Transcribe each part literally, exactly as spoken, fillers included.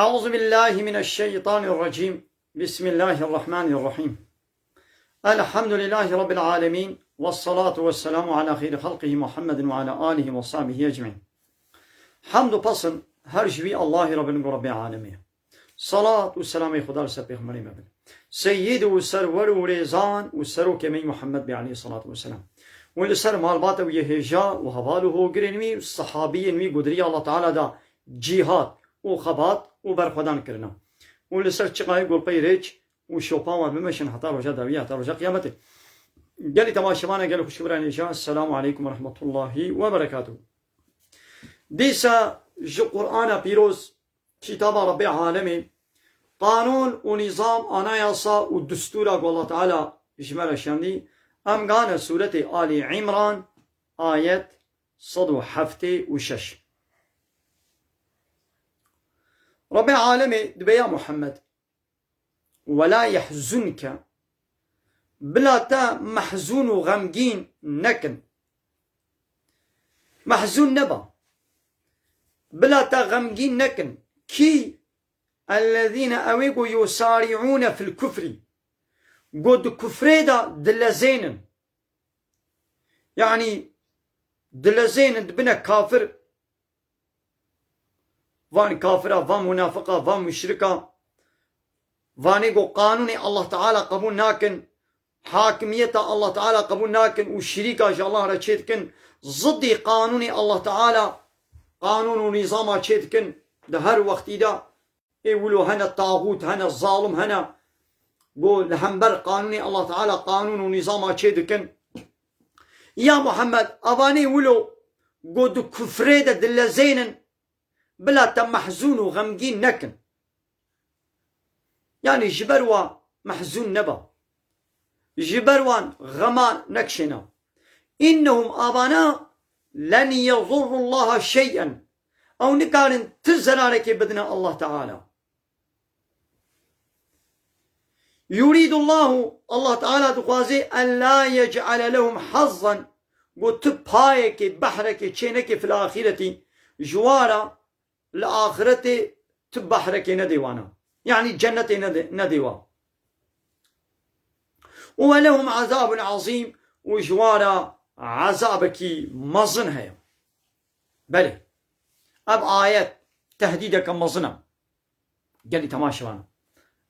أعوذ بالله من الشيطان الرجيم. بسم الله الرحمن الرحيم. الحمد لله رب العالمين، والصلاة والسلام على خير خلقه محمد وعلى آله وصحبه أجمعين. Hamd û pesn her ji wî Allahî re bin ku Rebbê alemê. Salat û selamê Xuda li ser pêxemberê me bin. Seyyid û serwer û rêzan û serokê me Muhammed bê aleyhissalatu vesselam. Û li ser malbata wî yê hêja û heval û hogirên wî û sehabiyên wî ku di riya Allah Teala da cîhad û xebat û berxwedan kirina. Û li ser çiqayê golpey rêç û şopan wan bimeşin heta roja dawî, heta roja qiyametê. Gelî temaşevana, gelî xwişk û birayên hêja, Selamu aleykum ve rahmetullahi ve berekatuhu. Dîsa ji Qur'ana pîroz, kitaba Rebbê alemê, qanûn û nîzam, anayasa û distûra ku Allah Teala ji me re şandî, em gane sûretê Alî Îmran, ayet sed û heftê û şeş. Rebbê alemê dibê ya Muhammed, "Ve la yehzunke", bila te mehzûn û xemgîn nekin. Mehzûn neba. Bila te xemgîn nekin. Kî? Ellezîne, ewê ku yusari'ûne fil kufrî, ku di kufrê de dilezênin. Yanî dilezênin, dibine kafir. Van kafira, van munafiqa, van muşrika, vanê ku qanûnê Allah Teala qebûl nakin, hakimiyeta Allah Teala qebûl nakin û şirîka ji Allah re çê dikin, ziddî qanûnê Allah Teala, qanûn û nîzama çê dikin, di her wextî de ê wilo hene taxût, hene zalim, hene ku li hember qanûnê Allah Teala qanûn û nîzama çê dikin. Ya Muhammed, avanê wilo ku di kufrê de dilezênin, bila te mehzûn û xemgîn nekin. Yanî ji ber wa mehzûn neba. Ji ber wan xema nekişêne. Înnehum, avana, len yezurrullaha şey'en. Ew nikarin ti zerarekê bidine Allah Teala. Yurîdullahu, Allah Teala dixwaze, en la yec'ale lehum hazzan, ku ti payekê, behrekê çênekê fil axîretî, ji wa re li axiretê ti behrekê nedê wana. Yanî cennetê nedê, nedê wa. Û we lehum azabun azîm, û ji wa re ezabekî mezin heye. Belê. Ev ayet tehdîdeke mezin e. Gelî temaşevan.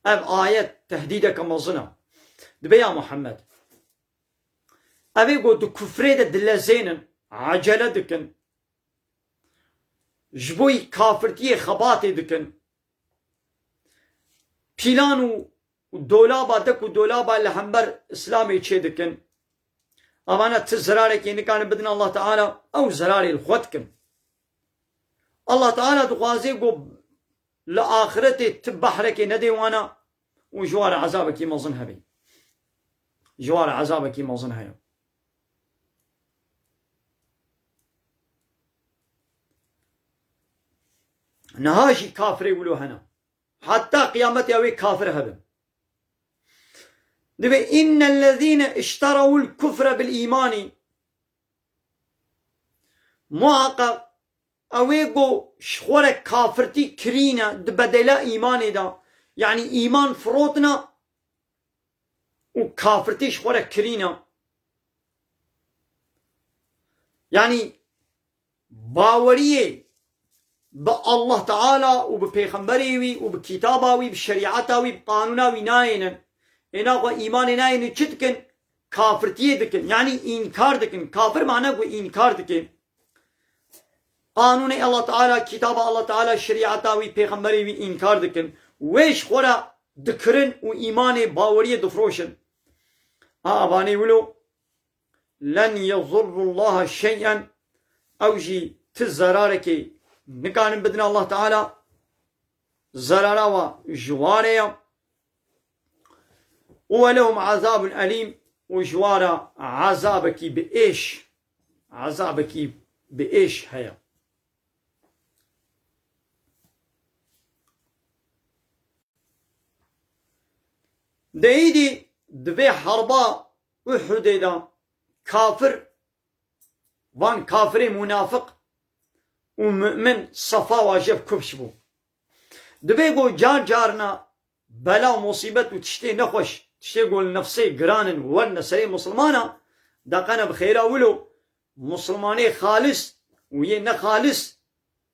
Ev ayet tehdîdeke mezin e. Dibê ya Muhammed, evê ku di kufrê de dilezênin, acele dikin, ji bo kafirtiyê xebatê dikin, pîlan û, û dolaba, dek û dolaba li hember Îslamê çê dikin. Avana ti zirarekê nikarin bidin Allah Teala, ew zirarê li xwe dikin. Allah Teala dixwaze ku li axiretê ti behrekê nedê wana û ji wa re ezabekî mezin hebe. Ji wa re ezabekî mezin heye. Niha jî kafirê wilo hene. Heta qiyametê ew ê kafir hebin. Dibê, "Innellezîne işterawul kufre bil îmanî." Muhaqqeq, ew ê ku ji xwe re kafirtî kirîne di bedela îmanê de, yanî îman firotine û kafirtî ji xwe re kirîne. Yanî baweriyê bi Allah Teala û bi pêxemberê wî û bi kitaba wî, bi şerîeta wî, bi qanûna wî nayênin. Êna xwe îmanê nayênin, çi dikin? Kafirtiyê dikin. Yanî înkar dikin. Kafir mane ku înkar dike. Qanûnê Allah Teala, kitaba Allah Teala, şerîeta wî, pêxemberê wî înkar dikin. Wê ji xwe re dikirin û îmanê, baweriyê difroşin. Ha, avanê wilo, len yezurrullaha şey'en, ew jî ti zerarekê nikarin bidin Allah Teala, zerara wa ji wa re ye. Û we lehum azabun elîm, û ji wa re ezabekî bi êş, ezabekî bi êş heye. Di êdî di vê herba Uhudê de kafir, van kafirê munafiq û mu'min sefa wa jev kufş bû. Divê ku car carna bela û musîbet û tiştê nexweş, tiştê ku li nefsê giran in, werine serê misilmana, deqene bi xêra wilo, misilmanê xalis û yê nexalis,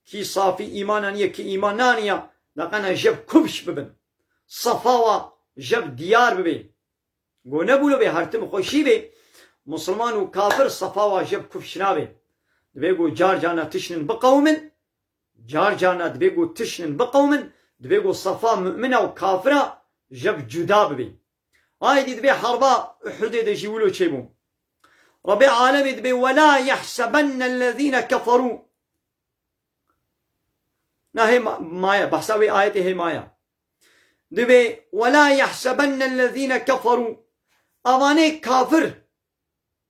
kî safî îmana niye, kî îman naniya, deqene jev kufş bibin. Sefa wa jev diyar bibê. Go nebûlo bê, her tim xweşî bê. Misilman û kafir sefa wa jev kufş nabê. Divê go car carna tişnin biqewimin, car carna divê go tişnin biqewimin, divê go sefa mumina û kafira jev cuda bibê. Aydî divê herba Uhudê de jî wilo çêbû. Rebê alemê dibê: "Wela yehsebennellezîne keferû." Na hê ma-, maye, behsa wê ayetê hê maye. Dibê: "Wela yehsebennellezîne keferû." Avanê kafir,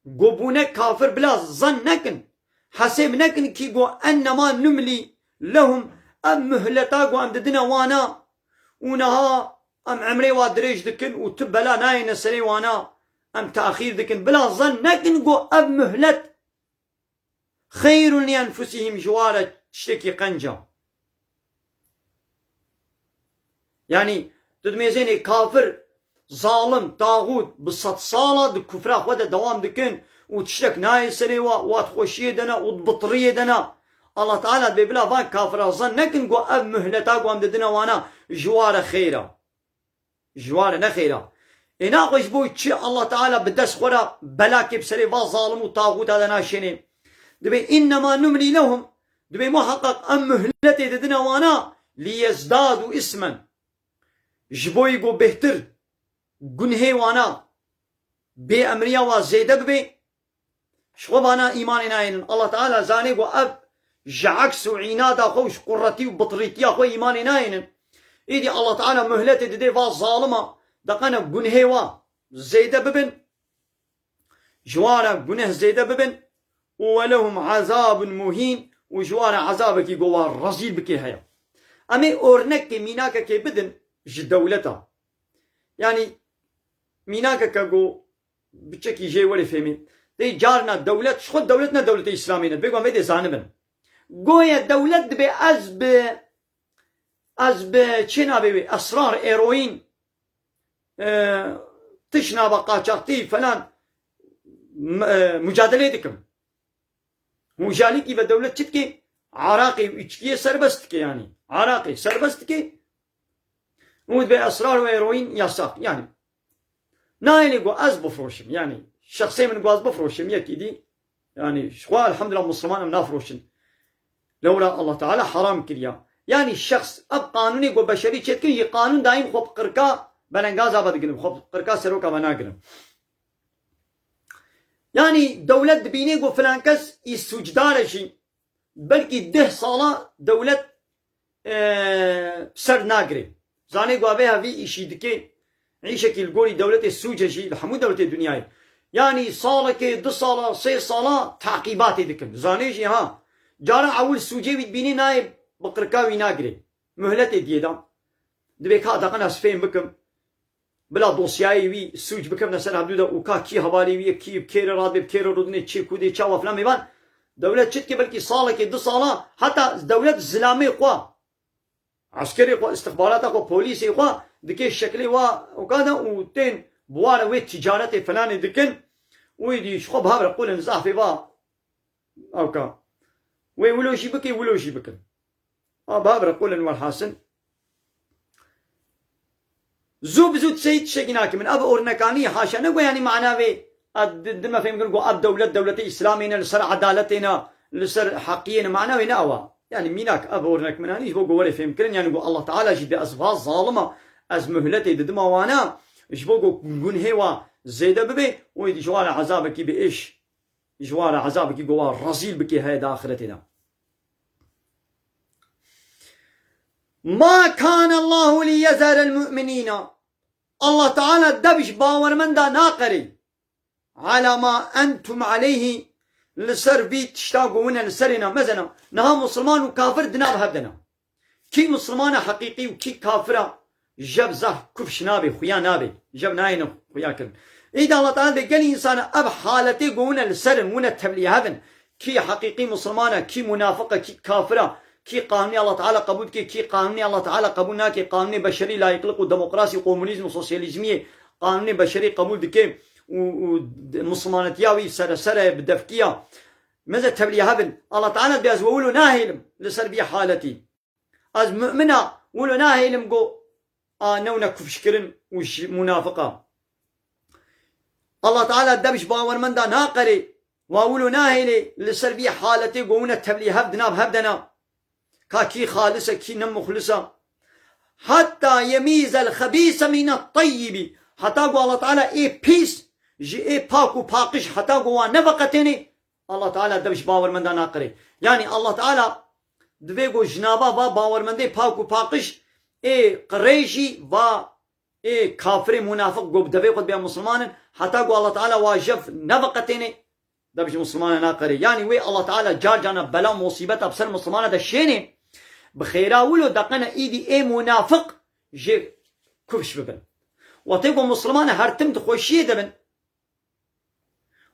go bûne kafir, bila zan nekin, hesêb nekin kî go ennema numlî lehum, ev muhleta go em didine wana û niha em emrê wa dirêj dikin û tu bela nayêne serê wana, em taxîr dikin. Bila zan nekin go ev muhlet xeyrun li enfusihim, ji wa re tiştekî qenc e. Yanî, tu dimêzênê kafir, zalim, taxût bi sed sala di kufra xwe de dewam dikin û tiştek nayê serê wa, wa di xweşiyê de ne û di bitiriyê de ne. Allah Teala dibê bila van kafira zan nekin ku ev muhleta ku em didine wana ji wa re xeyr e. Ji wan re ne xêr e. Ê naxwe ji bo çi Allah Teala bi dest xwe re belakê bi serê va zalim û taxûta de naşênê? Dibê innema numlî lehum. Dibê muheqeq em muhletê didine wana liyezdadu ismen. Ji bo yî ku bêhtir gunhê wana, bêemriya wa zêde bibe. Ji xwe vana îmanê nayênin. Allah Teala zanê ku ev ji eks û înada xwe û ji quretî û bitirîtiya xwe îmanê nayênin. Îdî Allah Teala muhletê didê va zalima, deqene gunhê wa zêde bibin, ji wan re guneh zêde bibin û we lehum ezabun muhîn û ji wan re ezabekî ku wa rezîl bikê heye. Em ê ornekê, mînakekê bidin ji dewleta. Yanî mînakeke ku biçekî jê werê fêmî. Dê carna dewlet, ji xwe dewlet ne dewletê Îslamî ne. Bêguman vê dê zanibin. Goye dewlet dibê ez bi, ez bi çi navê wê? Esrar, eroîn, e, tişna be qaçaxtî falan, m-, e, mucadelê dikim. Hûn ji alîkî ve dewlet çi dike? Araqê û îçkiyê serbest dike yanî. Araqê serbest dike. Û dibê esrar û eroîn yasak. Yanî nayênê ku ez bifroşim. Yanî şexsê min ku ez bifroşim yekî dî. Yanî ji xwe elhamdulillah Musliman em nafroşin. Lewra Allah Teala haram kiriya. Yanî şexs ev qanûnê ku beşerî çêdikin, yê qanûn dayîm xwe bi qirka belengaza ve digirim. Xwe bi qirka seroka ve nagirim. Yanî dewlet dibînê ku filan kes î sûcdar e jî, belkî deh sala dewlet, e, ser nagirê. Zanê ku vê hevî îşî dike, îşekî li gorî dewletê sûc e jî, li hemû dewletê dinyayê. Yanî salekê, du sala, sê sala taqîbatê dikin. Zanê jî ha, cara ewil sûcê wî dibînê nayê bi qirka wî nagirê. Muhletê diyê da. Dibê ka deqen ez fêm bikim. Bila dosyayê wî sûc bikevne ser hevdû de û ka kî hevalê wî ye, kî bi kê re radibê, bi kê re rûdinê, çi kûdê, çawa filan mêvan. Dewlet çi dike, belkî salekê, du sala, heta dewlet zilamê xwe, eskerê xwe, istixbarata xwe, polîsê xwe dike şeklê wa û ka de û tên bi wa re wê ticaretê filanê dikin û êdî ji xwe bi hev re qulin zafê va. Ewka. Wê wilo jî bike, wilo jî bikin. A, bi hev re qulin welhasil. Zû bi zû seyî tiştekî nake min. Ev ornekanî haşa ne ku yanî mana vê, a, di, di me fêm kirin ku ev dewlet, dewletê Îslamê ne, li ser edaletê ne, li ser heqiyê ne, mana wê ne ew a. Yanî mînak ev ornek min anî ji bo ku were fêm kirin, yanî ku Allah Teala jî dê ez va zalima, ez muhletê didima wana, ji bo ku gunhê wa zêde bibe, û êdî ji wan re ezabekî bi êş. Ji wan re ezabekî ku wa rezîl bike heye di axiretê de. Ma kane Allahu li yezerel mu'minîna. Allah Teala dev ji bawermenda naqerê. Ala ma entum aleyhi, li ser vî tişta ku hûn e li serê ne. Mezena, niha musulman û kafir di nav hev de ne. Kî misilmana heqîqî û kî kafira, jev zaf kufş nabe, xuya nabe. Jev nayêne xuya kirin. Îda Allah Teala dê gelî însana ev haletê ku hûn e li ser in, hûn e tevlî hev in. Kî heqîqî misilman e, kî munafiq e, kî kafir e, Kî qanûnê Allah Teala qebûl dike, kî qanûnê Allah Teala qebûl nake, qanûnê beşerî, layîqlik û demokrasî, komunîzm û sosyalîzmiyê qanûnê beşerî qebûl dike û, û d-, misilmanetiya wî seresere bi devkiya. Meze tevlî hevin. Allah Teala dibê ez we wilo nahêlim li ser vî haletî. Ez mumina wilo nahêlim go a newne kufşkirin û ji munafiqa. Allah Teala dev ji bawermenda naqerê, wa wilo nahêlê li ser vî haletê go wine tevlî hev di nav hev de na. Ka kî xalis e, kî ne muxlis e. Hatta yemîzel xebîse mîne teyyibî. Heta ku Allah Teala ê pîs ji ê pak û paqij heta ku wan neveqetênê, Allah Teala dev ji bawermenda naqirê. Yanî Allah Teala divê ku ji nava va bawermendê pak û paqij ê qirêjî va ê kafirê munafiq ku bi devê xwe dibe musulman in, heta ku Allah Teala wa jev neveqetênê, dev ji musulmana naqirê. Yanî wê Allah Teala car carna bela musîbeta bi ser musulmana de şênê, bi xêra wilo deqene îdî ê munafiq jê kufş bibin. Wextê ku musulmana her tim di xweşiyê de bin,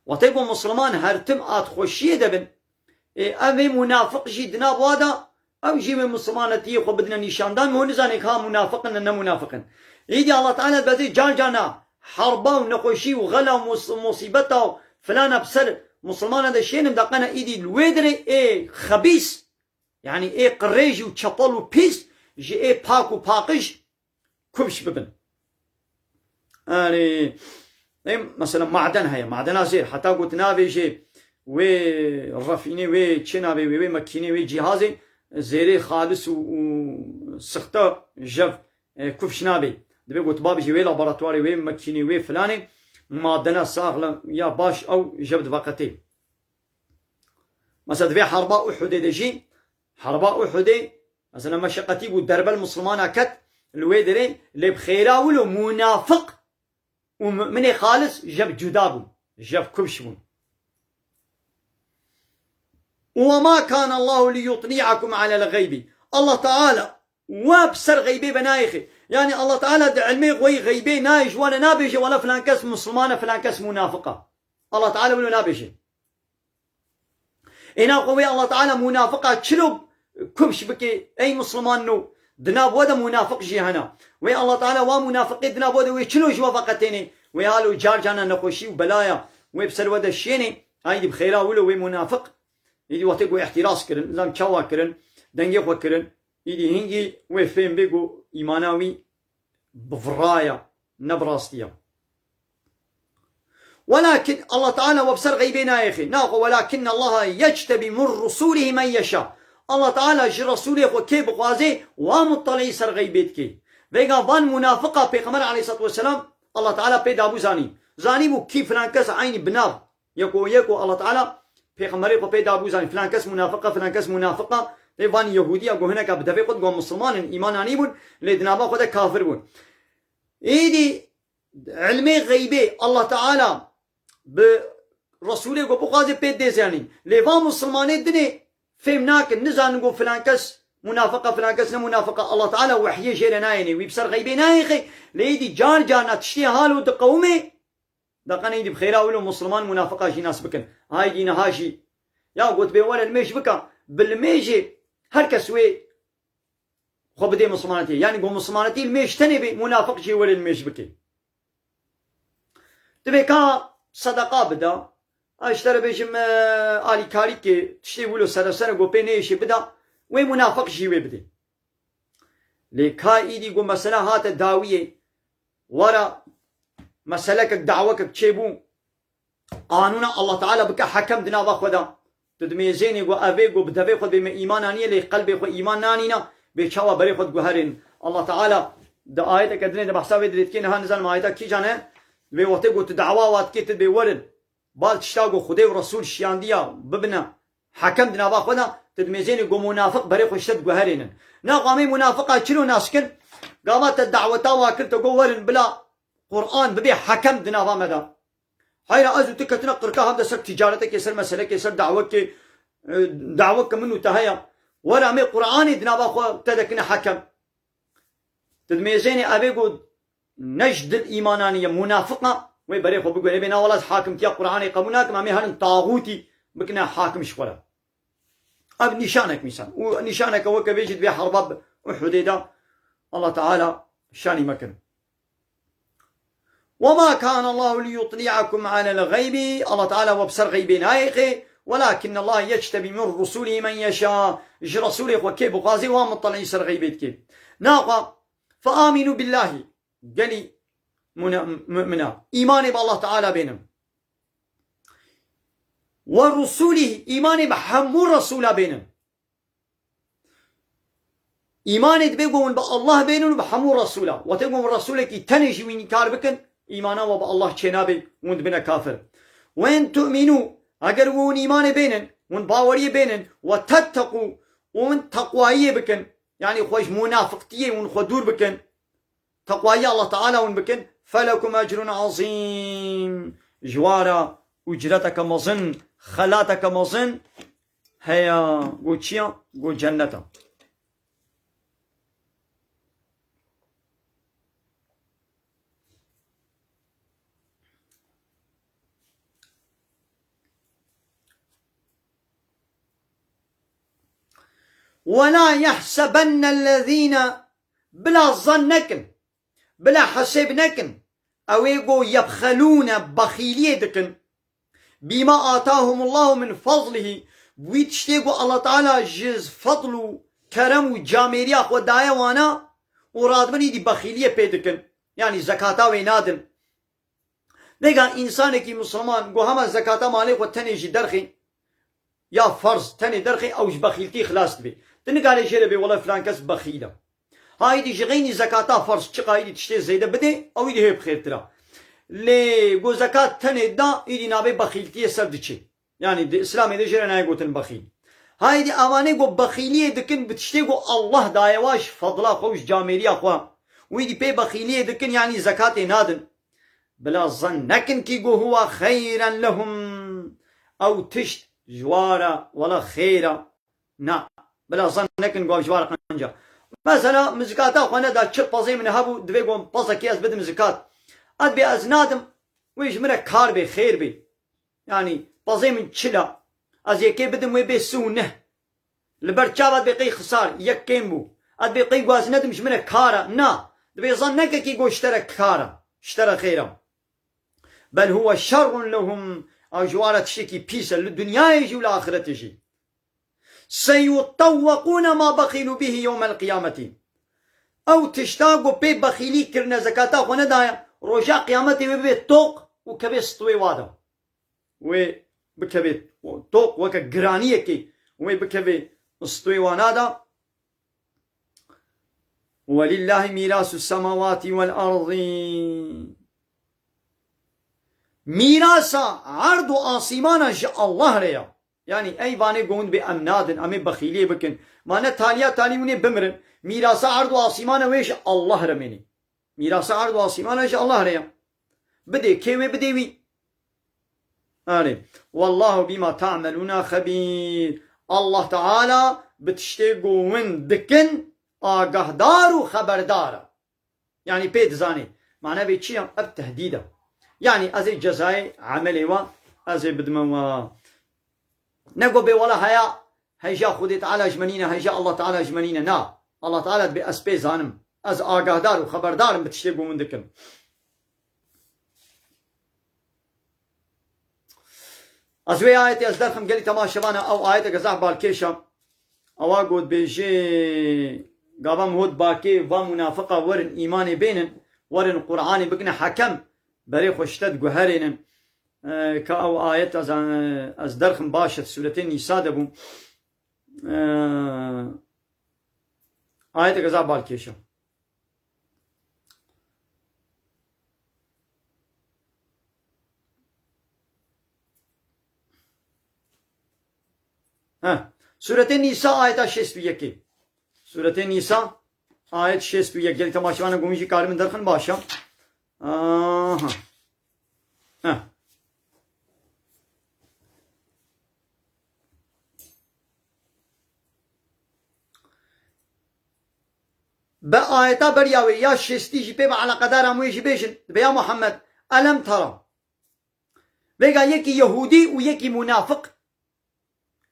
wextê ku musulman her tim a di xweşiyê de bin, ê, ev ê munafiq jî di nav wa de, ew jî wê musulmanetiyê xwe bidine nîşandan, hûn nizanin ka munafiq in ne munafiq in. Îdî Allah Teala dibezê car carna herba û nexweşî û xela û mus-, musîbeta û filana bi ser musulmana de şênin, deqene îdî li wê dirê ê xebîs, yanî ê qirêj û çepel û pîs ji ê pak û paqij kufş bibin. Erê, ê, mesela maden heye, madena zêr, heta got navê jê wê refînê, wê çê navê wê, wê mekînê, wê cîhazê zêrê xalis û, û sixte jev, e, kufş nabê. Dibê got babê jê wê laboratuvarê, wê mekînê, wê filanê madena saxlem ya baş ew jev diveqetê. Mesela di vê herba Uhudê de jî, herba Uhudê, mesela meşeqetî bû, derbel musulmana ket, li wê derê, lê bi xêra wilo munafiq û mu'minê xalis jev cuda bûn, jev kufş bûn. Û ve ma kâne Allahu li yutli'akum alel ğeybi. Allah Teala we bi ser xeybê ve nayêxê. Yanî Allah Teala di ilmê xwe yî xeybê nayê ji wan re nabêje wela filan kes musulman e, filan kes munafiq e. Allah Teala wilo nabêje. Êna xwe wê Allah Teala munafiqa çilo kufş bike, ey musulman no, di nav we de munafiq jî hene. Wê Allah Teala wa munafiqê di nav we de wê çilo ji we veqetênê, wê halo car carna nexweşî û belaya wê bi ser we de şênê, aydî bi xêra wilo wê munafiq, îdî wextê ku îhtiras kirin, nizam çawa kirin, dengê xwe kirin, îdî hingî wê fêm bê ku îmana wî bi viraya, ne bi rastiya. Welakin Allah Teala we bi ser xeybê nayêxê. Naxwe, welakin Allah yectebi min rusulihi men yeşa. Allah Teala ji Resulê xwe kê bixwazê, wa mutelî ser xeybê dike. Vêga van munafiqa Pêxember aleyhissalatu vesselam Allah Teala pê dabû zanî. Zanîbû kî filan kes eynî bi nav. Yeko yeko Allah Teala Pêxemberê xwe pê dabû zanî. Filan kes munafiqa, filan kes munafiqa. Lê van Yehûdiya ku hineka bi devê xwe digot musulman in, îman anîbûn, lê di nava xwe de kafir bûn. Îdî ilmê xeybê Allah Teala bi Resulê ku bixwaze pê dê zanî. Lê van musulmanê dinê fêm nakin, nizanin ku filan kes munafiqa, filan kes ne munafiqa. Allah Teala wehyê jê re nayênê, wî bi ser xeybê nayêxê. Lê îdî car carna tiştê halo diqewimê, deqene îdî bi xêra wilo musulman munafiqa jî nas bikin. Aydî niha jî ya got bê were limêj bika, bi limêjê her kes wê xwe bidê musulmanetiyê. Yanî ku musulmanetî limêj tenê bê, munafiq jî were limêj bike. Divê ka sedeqa bida, a ji te re bêjim, e, alîkarîkê, tiştê wilo seresere ku pê neyêşê bida, wê munafiq jî wê bidê. Lê ka îdî ku mesele hate dawiyê, were meselekek, dawekek çêbû, qanûna Allah Teala bike hekem di nava xwe de. Tu dimêzênê ku evê ku bi devê xwe bê me îman aniye, lê qelbê xwe îman nanîna, bê çawa berê xwe diguherên. Allah Teala di ayeteke dinê de behsa vê dirê dikê, niha nizanim ayeta kîjan e, vê wextê ku tu dawa wa dikê, tu dibê werin. Bal tişta ku Xwedê û Resûl şiyandiya bibine hekem di nava xwe de, tu dimêzênê ku munafiq berê xwe ji te diguherênin. Naxwe em ê munafiqa çilo nas kin, gava te daweta wa kir, te got werin bila Quran bibê hekem di nava me de. Heyra ez û tu ketine qirka hem de ser tîcaretekê, ser meselekê, ser dawekê, e, daweke min û te heye. Were em ê Quranê di nava xwe te de kine hekem. Tu dimêzênê evê ku ne ji dil îman aniye, munafiq e, wê berê xwe biguherê, bê na wela ez hakimtiya Quranê qebûl nakim, em ê herin taxûtî bikine hakim ji xwe re. Ev nîşanek mîsal. Û nîşaneke weke vê jî di vê herba bi Uhudê de Allah Teala şanî me kirin. وما كان الله ليطلعكم على الغيب، Allah Teala we bi ser xeybê nayêxê, ولكن الله يجتبي من رسله من يشاء، ji Resulê xwe kê bixwazê wan mutelî ser xeybê dike. Naxa, فآمنوا بالله، gelî muna-, mumina, îmanê bi Allah Teala bênin. ورسله، îmanê bi hemû Resûla bênin. Îmanê dibe ku hûn bi Allah bênin û bi hemû Resûla. Wextê ku hûn Resûlekî tenê jî wî înkar bikin, îmana we bi Allah çênabe, hûn dibine kafir. وإن تؤمنوا، eger hûn îmanê bênin, hûn baweriyê bênin, وتتقوا، û hûn teqwayiyê bikin, yanî xwe ji munafiqtiyê hûn xwe dûr bikin, teqwayî Allah Teala hûn bikin, فلكم أجر عظيم. Ji wa re ucreteke mezin, xelateke mezin heye. Got çi ya? Got cennet e. ولا يحسبن الذين، bila zan nekin, bila hesêb nekin, ewê ku yebxelûne, bexîliyê dikin, بما آتاهم الله من فضله، bi wî tiştê ku Allah Teala ji fedl û kerem û camêriya xwe daye wana û radibin îdî bexîliyê pê dikin. Yanî zekata wê nadin. Vêga însanekî misilman ku hema zekata malê xwe tenê jî derxî, ya ferz tenê derxî, ew ji bexîltî xilas dibe. Tu nikarê jê re bê wele filan kes bexîl e. Ha îdî ji xeynî zekata ferz çiqa îdî tiştê zêde bidê, ew îdî hê bi xêrtir e. Lê ku zekat tenê da, îdî nabê bexîltiyê ser diçe. Yanî di Îslamê de jê re nayê gotin bexîl. Ha îdî avanê ku bexîliyê dikin bi tiştê ku Allah daye wa ji fedla xwe û ji camêriya xwe. Wî dî pê bexîliyê dikin, yanî zekatê nadin. Bila zan nekin kî ku huwa xeyren lehum. Ew tişt ji wa re wela xêr e. Na. Bila zan nekin ku ev ji wa re qenc e. Mesela min zekata xwe neda, çi pezê min hebû, divê ku pezekê ez bidim zekat. Ez bê ez nadim, wê ji min re kar bê, xêr bê. Yanî pezê min çil e. Ez yekê bidim wê bê sî û neh. Li ber çav ez bê qey xisar, yek kêm bû. Ez bê qey ku ez nedim ji min re kar e. Na. Divê zan neke kî ku ji te re kar e. Ji te re xêr e. بل هو شر لهم. Ew ji wa re tiştekî pîs e. Li dinyayê jî û li axiretê jî. سيطوقون ما بخلوا به يوم القيامة. Ew tişta ku pê bexîlî kirine, zekata xwe nedaye, roja qiyametê wê bibe toq û kevê stwê wa de. Wê bikevê toq, weke giraniyekê wê bikevê stwê wana de. ولله ميراث السماوات والأرض. Mîrasa erd û asîmana ji Allah re ya. Yanî ey vanê ku hûn dibê em nadin, em ê bexîliyê bikin. Ma ne taliya talî hûn ê bimirin. Mîrasa erd û asîmana wê ji Allah re mênî. Mîrasa erd û asîmana ji Allah re ya. Bidê kê wê, bidê wî. Erê. والله بما تعملون خبير. Allah Teala bi tiştê ku hûn dikin agahdar û xeberdar e. Yanî pê dizanê. Mane vê çi ya? Ev tehdîd e. Yanî ez ê cezayê emelê wa, ez ê bidime wa. Ne ku bê wela heya, heja Xwedê Teala ji me nîne, heja Allah Teala ji me nîne. Na. Allah Teala dibê ez pê zanim. Ez agahdar û xeberdar im bi tiştê ku hûn dikin. Ez wê ayetê ez derxim gelî temaşevana, ew ayeteke zehf balkêş e. Ewa got bêjê, gava min hot bakê va munafiqa werin îmanê bênin, werin Qur'anê bikine hekem, berê xwe ji te diguherênin. Ee, ka ew ayet ez, ez derxim baş e, Sûretê Nîsa de bû. Ee, ayeteke zehf balkêş e. Heh. Sûretê Nîsa ayeta şêst û yekê. Sûretê Nîsa ayet şêst û yek. Gelî temaşevana gomî jî karibin derxin, baş e. Aha. Heh. Bi ayeta beriya wê ya şêstî jî pê ve eleqedar e, em wê jî bêjin. Dibe ya Muhammed, elem tera. Vêga yekî Yehûdî û yekî munafiq,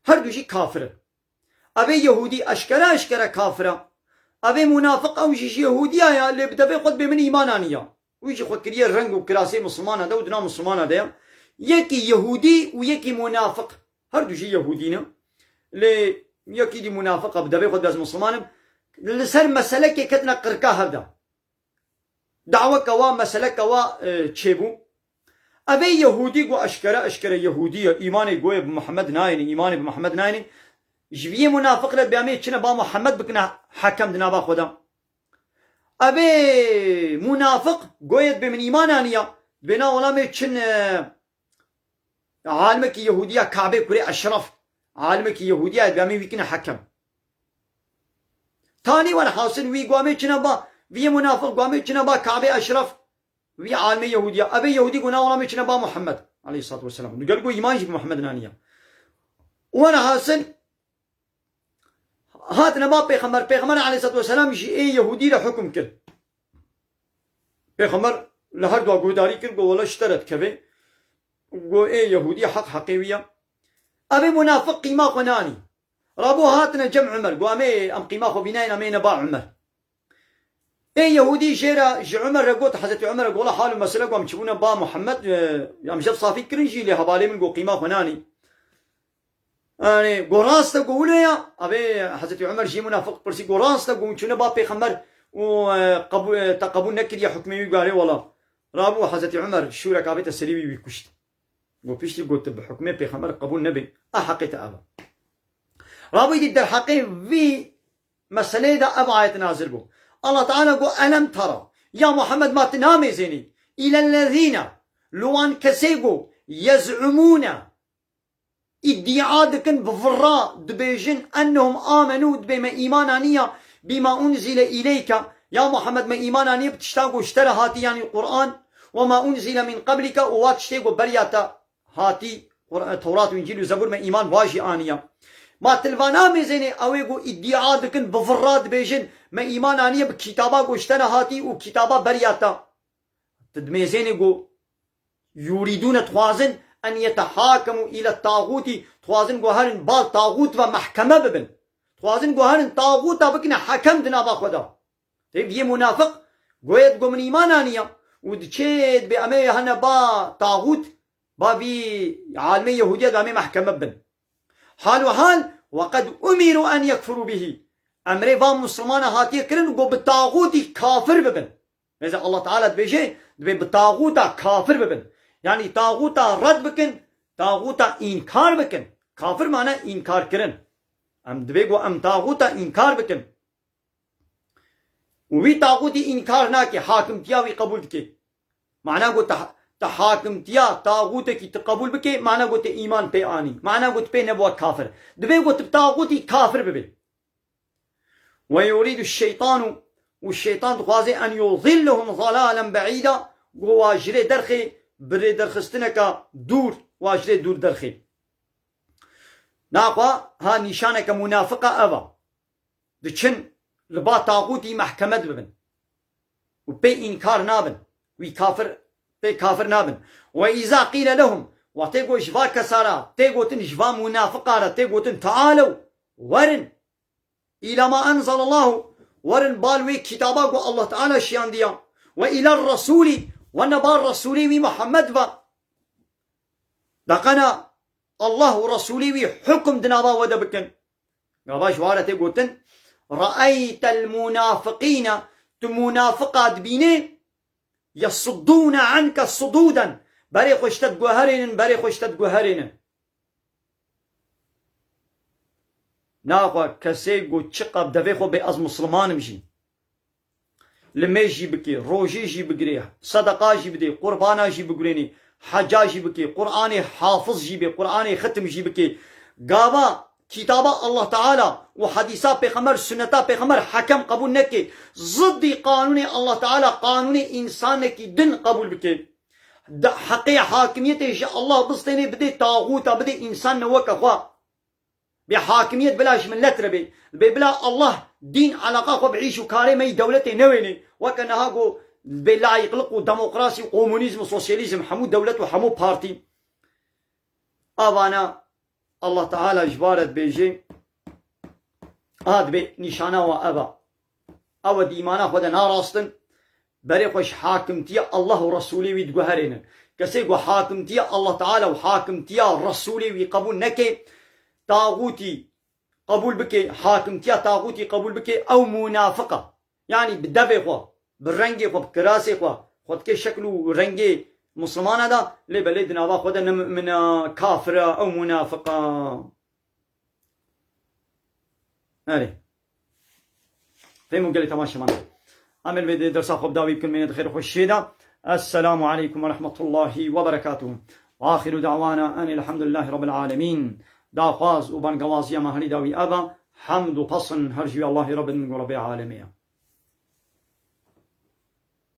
her du jî kafir in. Ev ê Yehûdî eşkere eşkere kafir e. Ev ê munafiq, ew jî ji Yehûdiya ya, lê bi devê xwe dibê min îman aniya. Wî jî xwe kiriye reng û kirasê Misilmana de û di nav Misilmana de ya. Yekî Yehûdî û yekî munafiq. Her du jî Yehûdî ne. Lê yekî dî munafiq e, bi devê xwe dibê ez Misilman im. Li ser meselekê ketine qirka hev de. Daweke wa, meseleke wa, e, çêbû. Ev ê Yehûdî got eşkere, eşkere Yehûdî ye. Îmanê goyê bi Muhammed nayêne, îmanê bi Muhammed nayêne. Ji vî yê munafiq re dibê em ê çine ba Muhammed bikine hekem di nava xwe de. Ev ê munafiq goyê dibê min îman aniya. Dibê na wela em ê çin, e, alimekî Yehûdiya Kabê kurê Eşref. Alimekî Yehûdiya dibê em ê wî kine hekem. Tanî welhasil wî got em ê çine ba, vî yê munafiq got em ê çine ba Kabê Eşref. Vî alimê Yehûdiya. Ev ê Yehûdî got na wela em ê çine ba Muhammed aleyhissalatu vesselam. Gel got îman jî bi Muhammed naniya. Welhasil hatine ba Pêxember. Pêxember aleyhissalatu vesselam ji ê Yehûdî re hukm kir. Pêxember li her dua guhdarî kir, got wela ji te re dikeve. Got ê Yehûdî heq heqê wî ye. Ev ê munafiq qîma xwe nanî. Rabû hatine cem Umer. Got em ê, em qîma xwe vînayên, em ê ne ba Umer. Ê Yehûdî jê re ji Umer re got, Hezretî Umer re got wela hal û mesele, got em çibûne ba Muhammed, e, em jev safî kirin jî, lê hevalê min got qîma xwe nanî. Yanî, got rast e, got wilo ya. Avê Hezretî Umer jî munafiq pirsî, got rast e, got hûn çûne ba Pêxember û, e, qebû-, e, te qebûl nekiriye hukmê wî, got erê wela. Rabû Hezretî Umer şûrek avête serî wî, wî kuşt. Got piştî got tu bi hukmê Pêxember qebûl nebê. A heqê te ev e. Rabû dî derheqê vî meseleyê de ev ayet nazil bû. Allah Teala got, "Elem tera." Ya Muhammed, ma tu namêzênî. İlellezîne. Li wan kesê got, yez'umûne. Îdîa dikin bi virra, dibêjin, "Ennehum amenû", dibê me îman aniya, "bîma unzile îleyke", ya Muhammed, me îman aniye bi tişta ku ji te re hatî, yanî Qur'an, "we ma unzile min qablike", û wa tiştê ku beriya te hatî, Qur-, Tewrat û Încîl û Zebûr, me îman wa jî aniya. Ma tu li va namêzênê, ew ê ku îdîa dikin bi virra dibêjin, "Me îman aniye bi kitaba ku ji te re hatî û kitaba beriya te." Tu dimêzênê ku yurîdûne, dixwazin, "en yetehakemû île tağûtî", dixwazin ku herin bal taxût ve mehkeme bibin. Dixwazin ku herin taxûta bikine hekem di nava xwe de. Tê vî yê munafiq goyê digo min îman aniya û diçê dibê em ê hene ba taxût, ba vî alimê Yehûdiya de em ê mehkeme bibin. Hal û hal, "Ve qed umiru en yekfuru bihi." Emrê van Musulmana hatiye kirin ku bi taxûtî kafir bibin. Mesela Allah Teala dibêje, dibê bi taxûta kafir bibin. Yanî taxûta red bikin, taxûta înkar bikin. Kafir mane înkar kirin. Em dibê ku em taxûta înkar bikin. Û wî taxûtî înkar nake, hakimtiya wî qebûl dike. Mana ku te, te hakimtiya taxûtekî tu qebûl bike, mana ku te îman pê anî. Mana ku tu pê nebûwa kafir. Dibê ku tu bi taxûtî kafir bibî. "Ve yurîdu şeytanu", û şeytan dixwaze, "en yudillehum dalalen be'îda", ku wa ji rê derxê, bi rê derxistineka dûr, wa ji rê dûr derxê. Naxwa ha nîşaneke munafiqa ev a. Diçin li ba taxûtî mehkeme dibin. Û pê înkar nabin. Wî kafir, pê kafir nabin. "Ve îza qîle lehum", wa tê got ji va kesa re, tê gotin ji va munafiqa re, tê gotin, "Tealew, werin. Îla ma enzelallahu", werin bal wê kitaba ku Allah Teala şiyandiya. "Ve îler resûlî", wene ba Resûlê wî Muhammed ve. Daqena Allah û Resûlê wî hukm di nava we de bikin. Gava ji wa re tê gotin, "Re'eytel munafiqîne", tu munafiqa dibînê, "yesuddûne anke sudûden", berê xwe ji te diguherênin, berê xwe ji te diguherênin. Naxwe kesê ku çiqa bi devê xwe bê ez Musulman im jî. Limê jî bikê, rojê jî bigirê, sedeqa jî bidê, qurbana jî bigurênê, heca jî bikê, Qur'anê hafiz jî bê, Qur'anê xitim jî bikê. Gava kitaba Allah Teala û hedîsa Pêxember, sunneta Pêxember hekem qebûl neke, ziddî qanûnê Allah Teala, qanûnê însanekî din qebûl bike. De, heqê hakimiyetê ji Allah bistênê, bidê taxûta, bidê însan ne weke xwe. Bê hakimiyet bila ji milet re bê. Bê bila Allah, dîn, eleqa xwe bi îş û karê me yî dewletê newênê. Weke niha ku bê layîqlik û demokrasî û komunîzm û sosyalîzm, hemû dewlet û hemû partî. Avana Allah Teala ji wa re dibêje, A dibê nîşana we ev e. Ew e di îmana xwe de narastin. Berê xwe ji hakimtiya Allah û Resûlê wî diguherênin. Kesê ku hakimtiya Allah Teala û hakimtiya Resûlê wî qebûl neke, taxûtî qebûl bike, hakimtiya taxûtî qebûl bike, ew munafiq e. Yanî bi devê xwe, bi rengê xwe, bi kirasê xwe, xwe dike şekil û rengê Mislimana de, lê belê di nava xwe de ne mu'min e, kafir e, ew munafiq e. Erê. Fêm û gelê temaşevan. Em ê li vê dersa xwe bi dawî bikin, mêne di xêr û xweşiyê de. Esselamu aleykum ve rahmetullahi ve berekatuhu. Ve axiru da'wana en elhamdulillahi rabbil alemin. Daxwaz û bangewaziya me herî dawî ev e. Hemd û pesn her ji wî Allahî Rabbin ku Rabbê alemê ye.